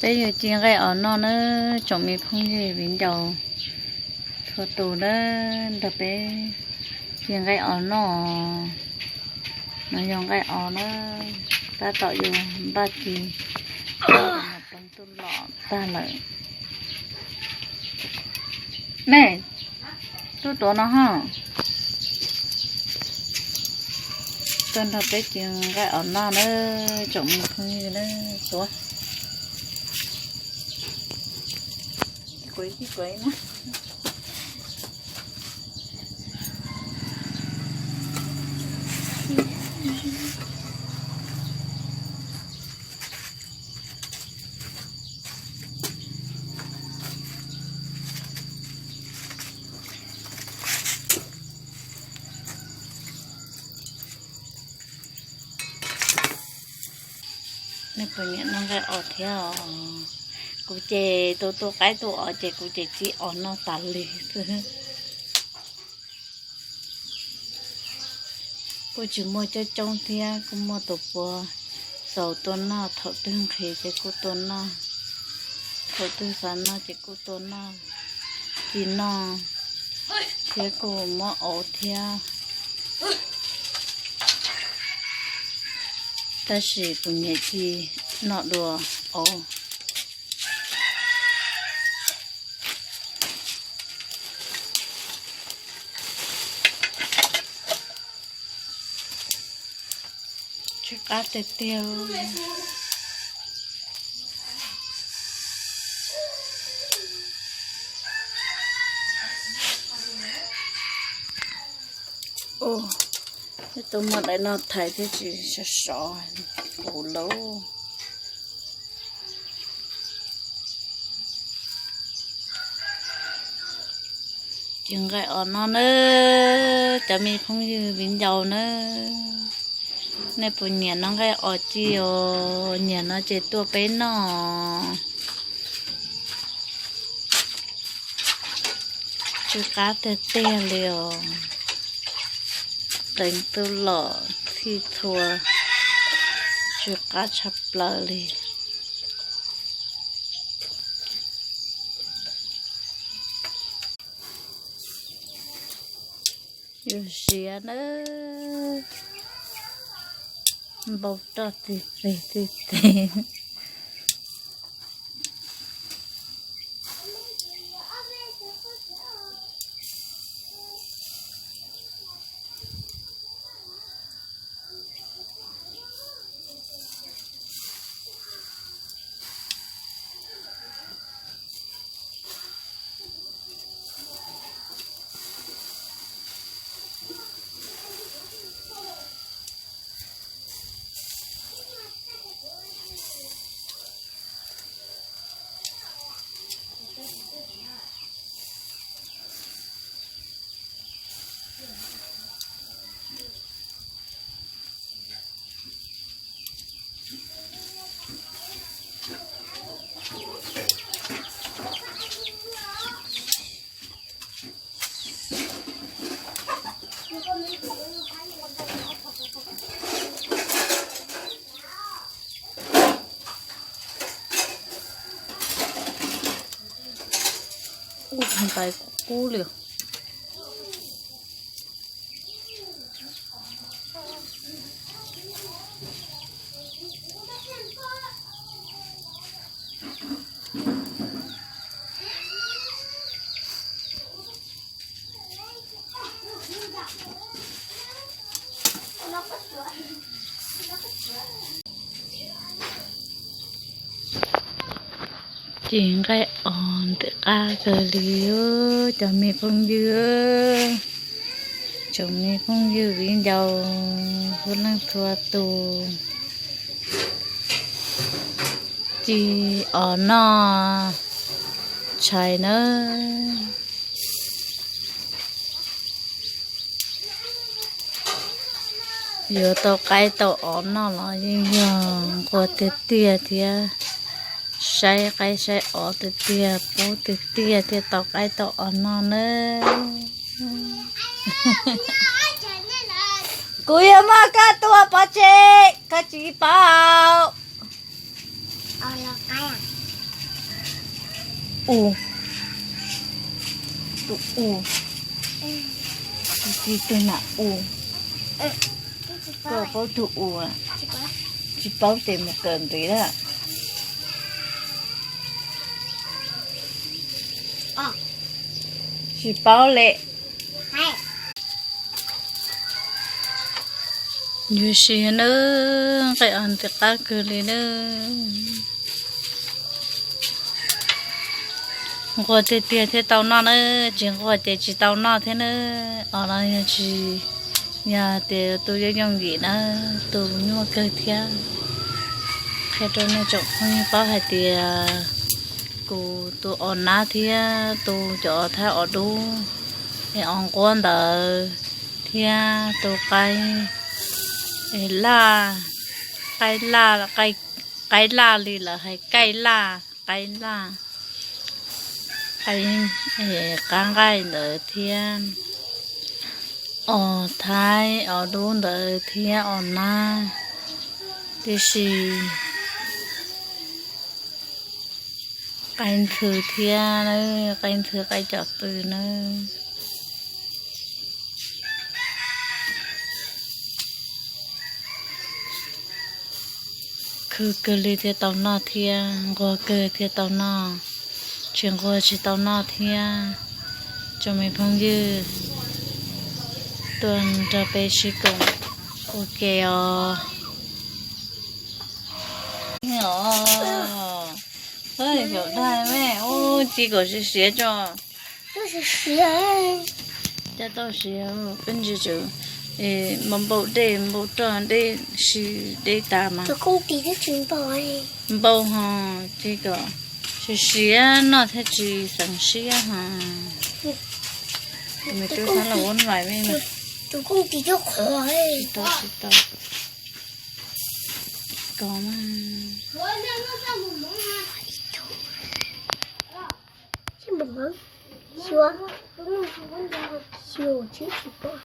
Peb yuav ci nqaij os noj nawb tsoom me phooj ywg viv ncaus txhua tus nawb, nrog peb ci nqaij os noj. No yog nqaij os na, tab tom yuav npaj ci, peb tuaj los tag lawm. Nej, tuaj tuav no ho. Tuaj nrog peb ci nqaij os noj nawb tsoom me phooj ywg nawb, tuav. Nej puas nyiam noj nqaij os thiab os? Kuv ces tus tu qaib tu os ces kuv ces ci os noj tas li xwb. Kuj tsis muaj coob coob thiab, kuj muaj tus puav xaus tuaj noj, thaum twg nqhis ces kuj tuaj noj, thaum twg xav noj ces kuj tuaj noj, ci noj thiab kuj muab auv thiab. Tab sis kuv nyiam ci noj dua auv. Tsw qab tiag tiag. Tus muaj daim no thaiv thiab tsis sov sov kuv lauj. Ci nqaij os no nawb cov me phooj ywg viv ncaus nawb, nej puas nyiam noj nqaij os ci os? Nyiam no ces tuaj peb noj. Tsw qab tiag tiag li os. Qees tu lom txhij txhua, tsw qab tshaj plaws li. Yuav siav nawb, npau roj tig peg tig teg. Ua ntais kub li. Ci nqaij os ntawm qab kawg li, cov me phooj ywg, tsoom me phooj ywg viv ncaus txhua leej txhua tus, ci os noj tshais nawb. Yuav tau qaib tau os noj los yeej yog nquag tiag tiag thiab, saib qaib saib os tiag tiag, pub tiag tiag thiaj tau qaib tau os noj nawb. Kuv yuav muab koj tua pov tseg, koj tsis paub. U, tus u, tus tib tug nam u. Koj paub tug u? Tsis paub ces mus kawm ntxiv lawm. Tsis paub li. Yuav siav nawb, nqaij os ntxim qab kawg li nawb. Nquag tiag tiag thiaj tau noj nawb, tsis nquag ces tsis tau noj thiab nawb. Os no yog tsis, yog tias tus yooj yooj yim na, tus nyuaj kawg thiab. Qhia rau nej tsoom phooj ywg paub hais tias kuv tus os nab thiab tus cov thaib os dub es os nquab ntawd thiab tus qaib laj, qaib laj, qaib laj li lawv hais kaij laj, qaib laj, qaib, qab nqaij ntawd thiab os thaib os dub ntawd thiab os nab, tiam sis qaib ntxhw thiab, qaib ntxhw qaib cov qw nawb. Khwv kawg li thiaj tau noj thiab, nquag kawg thiaj tau noj, tsis nquag tsis tau noj thiab. Tsoom me phooj ywg, tuaj nrog peb sib koom ua ke os. Os, ua dag me, ua ci kom siav siav tso. Coj tau siav, peb ntsis tsum npau npau dej, npau roj dej, si dej tas mas npau ho, ci kom siav siav noj thiaj tsis xeev siab ho. Tus me tub xab los ua nvais me, tus tsis tau, tsis tau, kov mas. Xyuas, xyuas, xyuas tsis tsis pom.